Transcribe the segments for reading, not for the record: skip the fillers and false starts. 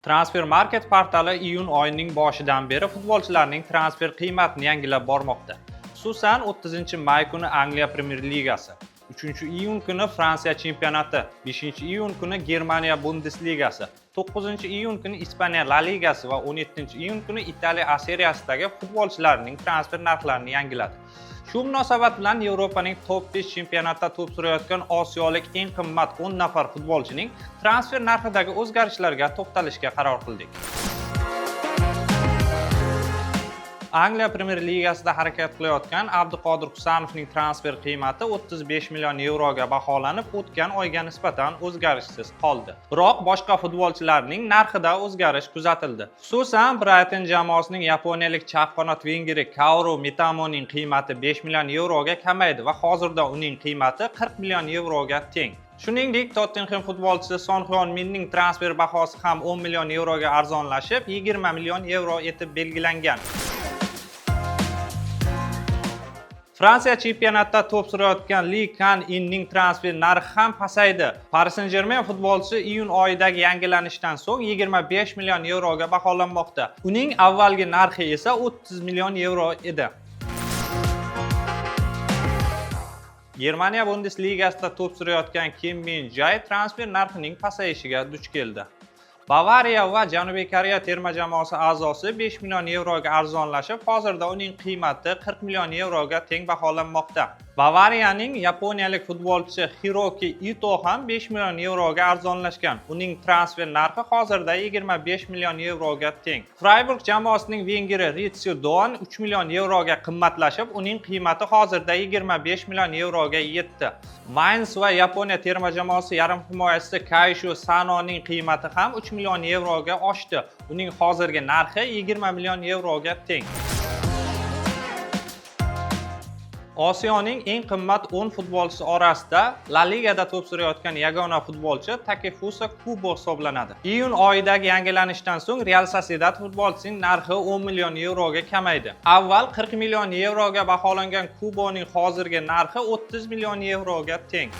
Transfer Market portali iyun oyining boshidan beri futbolchilarning transfer qiymatini yangilab bormoqda. Xususan, 30-may kuni Angliya Premyer Ligasi, 3-iyun kuni Fransiya chempionati, 5-iyun kuni Germaniya Bundesligasi, 9-iyun kuni Ispaniya La Ligasi va 17-iyun kuni Italiya A seriyasidagi futbolchilarning transfer narxlarini yangiladi. Shu munosabat bilan Yevropaning top 5 chempionatida to'p surayotgan osiyolik eng qimmat 10 nafar futbolchining transfer narxidagi o'zgarishlarga to'xtalishga qaror qildik. Angliya Premyer Ligasida harakat qilayotgan Abduqodir Husanovning transfer qiymati 35 million yevroga baholanib, o'tgan oyga nisbatan o'zgarishsiz qoldi. Biroq boshqa futbolchilarning narxida o'zgarish kuzatildi. Xususan, Brighton jamoasining yaponiyalik chap qanot vingeri Kaoru Mitamoning qiymati 5 million yevroga kamaydi va hozirda uning qiymati 40 million yevroga teng. Shuningdek, Tottenhem futbolchisi Son Hyon Minning transfer bahosi ham 10 million yevroga arzonlashib, 20 million yevro etib belgilangan. Fransiya chempionatida to'p surayotgan Li Kan Inning transfer narxi ham pasaydi. Paris Saint-Germain futbolchisi iyun oyidagi yangilanishdan so'ng 25 million yevroga baholanmoqda. Uning avvalgi narxi esa 30 million yevro edi. Germaniya Bundesligasida to'p surayotgan Kim Min Jae transfer narxining pasayishiga duch keldi. Bavariya va Janubiy Koreya terma jamoasi a'zosi 5 million yevroga arzonlashib, hozirda uning qiymati 40 million yevroga teng baholanmoqda. Bavariyaning yaponiyalik futbolchi Hiroki Ito ham 5 million yevroga arzonlashgan. Uning transfer narxi hozirda 25 million yevroga teng. Freiburg jamoasining vengeri Ritsu Doan 3 million yevroga qimmatlashib, uning qiymati hozirda 25 million yevroga yetdi. Mainz va Yaponiya terma jamoasi yarim himoyachisi Kaishu Sanoning qiymati ham 3 million yevroga oshdi. Uning hozirgi narxi 20 million yevroga teng. Osiyoning eng qimmat 10 futbolchisi orasida La Ligada to'p surayotgan yagona futbolchi Takefusa Kubo hisoblanadi. Iyun oyidagi yangilanishdan so'ng Real Sociedad futbolchisining narxi 10 million yevroga kamaydi. Avval 40 million yevroga baholangan Kuboning hozirgi narxi 30 million yevroga teng.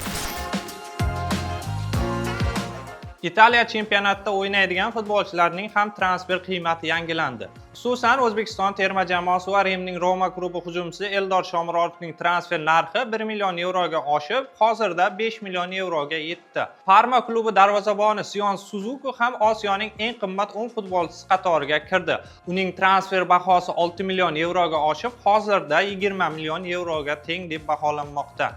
Italiya chempionatida o'ynaydigan futbolchilarning ham transfer qiymati yangilandi. Xususan, O'zbekiston terma jamoasi va Rimning Roma klubi hujumchisi Eldor Shomurodovning transfer narxi 1 million yevroga oshib, hozirda 5 million yevroga yetdi. Parma klubi darvozaboni Sion Suzuki ham Osiyoning eng qimmat 10 futbolchisi qatoriga kirdi. Uning transfer bahosi 6 million yevroga oshib, hozirda 20 million yevroga teng deb baholanmoqda.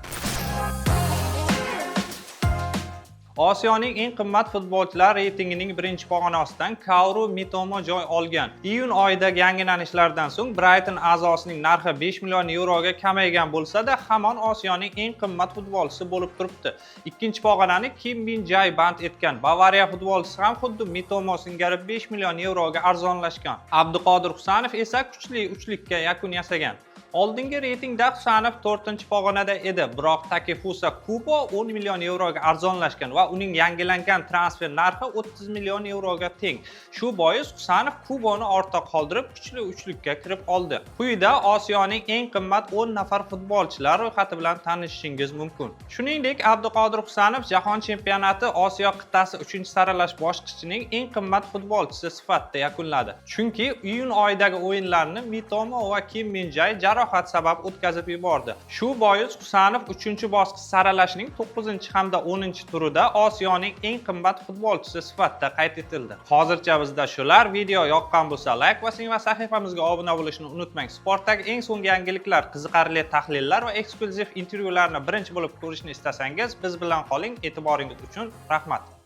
Osiyoning eng qimmat futbolchilar reytingining birinchi pog'onasidan Kaoru Mitomo joy olgan. Iyun oyidagi yangilanishlardan so'ng Brighton a'zosining narxi 5 million yevroga kamaygan bo'lsa-da, hamon Osiyoning eng qimmat futbolchisi bo'lib turibdi. Ikkinchi pog'onani Kim Min Jae band etgan. Bavariya futbolchisi ham xuddi Mitomo singari 5 million yevroga arzonlashgan. Abduqodir Husanov esa kuchli uchlikka yakun yasagan. Oldingi reytingda Husanov 4-pog'onada edi, biroq Takefusa Kubo 10 million yevroga arzonlashgan va uning yangilangan transfer narxi 30 million yevroga teng. Shu bois Husanov Kuboni ortda qoldirib, kuchli uchlikka kirib oldi. Quyida Osiyoning eng qimmat 10 nafar futbolchilar ro'yxati bilan tanishishingiz mumkin. Shuningdek, Abduqodir Husanov Jahon chempionati Osiyo qit'asi 3-saralash bosqichining eng qimmat futbolchisi sifatida yakunladi. Chunki iyun oyidagi o'yinlarni Mitomo va Kim Min Jae jarohat sabab o'tkazib yubordi. Shu bois Husanov 3-bosqich saralashning 9 hamda 10 turida Osiyoning eng qimmat futbolchisi sifatida qayd etildi. Hozircha bizda shular. Video yoqqan bo'lsa like bosing va sahifamizga obuna bo'lishni unutmang. Sportdagi eng so'nggi yangiliklar, qiziqarli tahlillar va eksklyuziv intervyularni birinchi bo'lib ko'rishni istasangiz, biz bilan qoling. E'tiboringiz uchun rahmat.